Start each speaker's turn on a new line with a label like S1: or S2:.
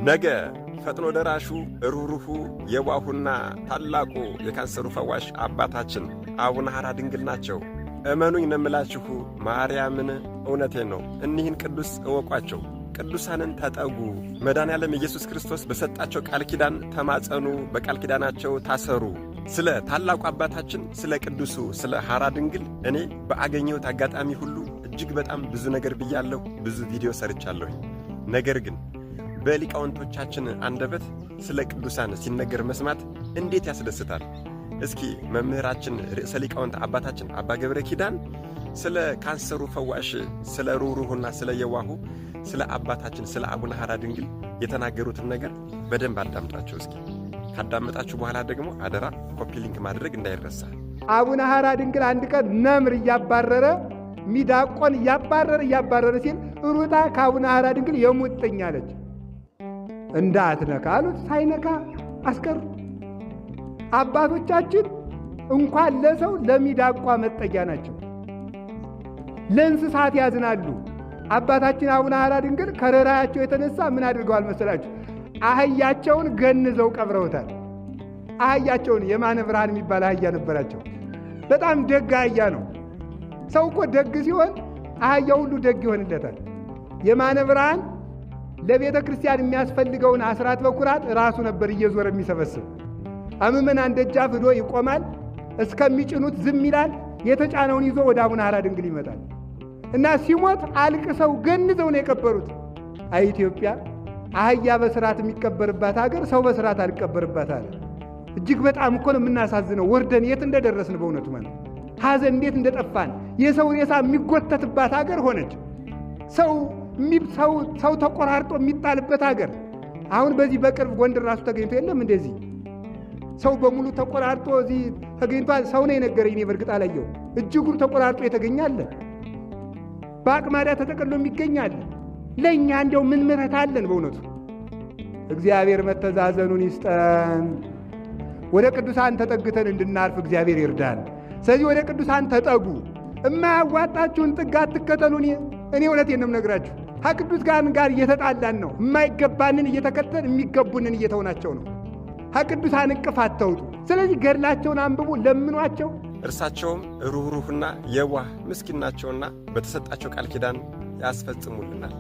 S1: ነገ ፈጥኖ ደራሹ ሩህሩሁ የዋሁና ታላቁ የካንሰሩ ፈዋሽ አባታችን አቡነ ሐራ ድንግል ናቸው። እመኑኝ ነው የምላችሁ፣ ማርያምን፣ እውነቴን ነው። እኒህን ቅዱስ እወቋቸው። ቅዱሳንን ተጠጉ። መድኃኔዓለም ኢየሱስ ክርስቶስ በሰጣቸው ቃል ኪዳን ተማጸኑ፣ በቃል ኪዳናቸው ታሰሩ። ስለ ታላቁ አባታችን ስለ ቅዱሱ ስለ ሐራ ድንግል እኔ በአገኘሁት አጋጣሚ ሁሉ እጅግ በጣም ብዙ ነገር ብያለሁ፣ ብዙ ቪዲዮ ሰርቻለሁኝ። ነገር ግን በሊቃውንቶቻችን አንደበት ስለ ቅዱሳን ሲነገር መስማት እንዴት ያስደስታል! እስኪ መምህራችን ርዕሰ ሊቃውንት አባታችን አባ ገብረ ኪዳን ስለ ካንሰሩ ፈዋሽ፣ ስለ ሩህሩህና ስለ የዋሁ ስለ አባታችን ስለ አቡነ ሐራ ድንግል የተናገሩትን ነገር በደንብ አዳምጧቸው። እስኪ ካዳመጣችሁ በኋላ ደግሞ አደራ copy link ማድረግ እንዳይረሳ።
S2: አቡነ ሐራ ድንግል አንድ ቀን ነምር እያባረረ፣ ሚዳቆን እያባረረ እያባረረ ሲል ሩጣ ከአቡነ ሐራ ድንግል የሙጥኝ አለች። እንዳትነካ አሉት። ሳይነካ አስቀሩ። አባቶቻችን እንኳን ለሰው ለሚዳቋ መጠጊያ ናቸው። ለእንስሳት ያዝናሉ። አባታችን አቡነ ሐራ ድንግል ከርኅራኄያቸው የተነሳ ምን አድርገዋል መሰላችሁ? አህያቸውን ገንዘው ቀብረውታል። አህያቸውን፣ የማነ ብርሃን የሚባል አህያ ነበራቸው። በጣም ደግ አህያ ነው። ሰው እኮ ደግ ሲሆን አህያ ሁሉ ደግ ይሆንለታል። የማነ ብርሃን ለቤተ ክርስቲያን የሚያስፈልገውን አስራት በኩራት ራሱ ነበር እየዞረ የሚሰበስብ። አምመናን ደጃፍ ሂዶ ይቆማል። እስከሚጭኑት ዝም ይላል። የተጫነውን ይዞ ወደ አቡነ ሐራ ድንግል ይመጣል እና ሲሞት አልቅሰው ገንዘው ነው የቀበሩት። አይ ኢትዮጵያ፣ አህያ በስርዓት የሚቀበርባት ሀገር፣ ሰው በስርዓት አልቀበርባት አለ። እጅግ በጣም እኮ ነው የምናሳዝነው። ወርደን የት እንደደረስን፣ በእውነቱ ማለት ሐዘን እንዴት እንደጠፋን። የሰው ሬሳ የሚጎተትባት ሀገር ሆነች። ሰው ተቆራርጦ የሚጣልበት ሀገር። አሁን በዚህ በቅርብ ጎንደር ራሱ ተገኝቶ የለም፣ እንደዚህ ሰው በሙሉ ተቆራርጦ እዚህ ተገኝቷል። ሰው ነው የነገረኝ፣ እኔ በእርግጥ አላየሁም። እጅጉን ተቆራርጦ የተገኘ አለ። በአቅማዳ ተጠቅሎ የሚገኝ አለ። ለእኛ እንዲያው ምን ምሕረት አለን? በእውነቱ እግዚአብሔር መተዛዘኑን ይስጠን። ወደ ቅዱሳን ተጠግተን እንድናርፍ እግዚአብሔር ይርዳን። ስለዚህ ወደ ቅዱሳን ተጠጉ። እማያዋጣችሁን ጥግ አትከተሉ። እኔ እውነቴን ነው የምነግራችሁ። ከቅዱሳን ጋር እየተጣላን ነው። የማይገባንን እየተከተልን የሚገቡንን እየተውናቸው ነው። ከቅዱሳን እቅፍ አተውጡ። ስለዚህ ገድላቸውን አንብቡ፣ ለምኗቸው።
S1: እርሳቸውም ሩህሩህና የዋህ ምስኪን ናቸውና በተሰጣቸው ቃል ኪዳን ያስፈጽሙልናል።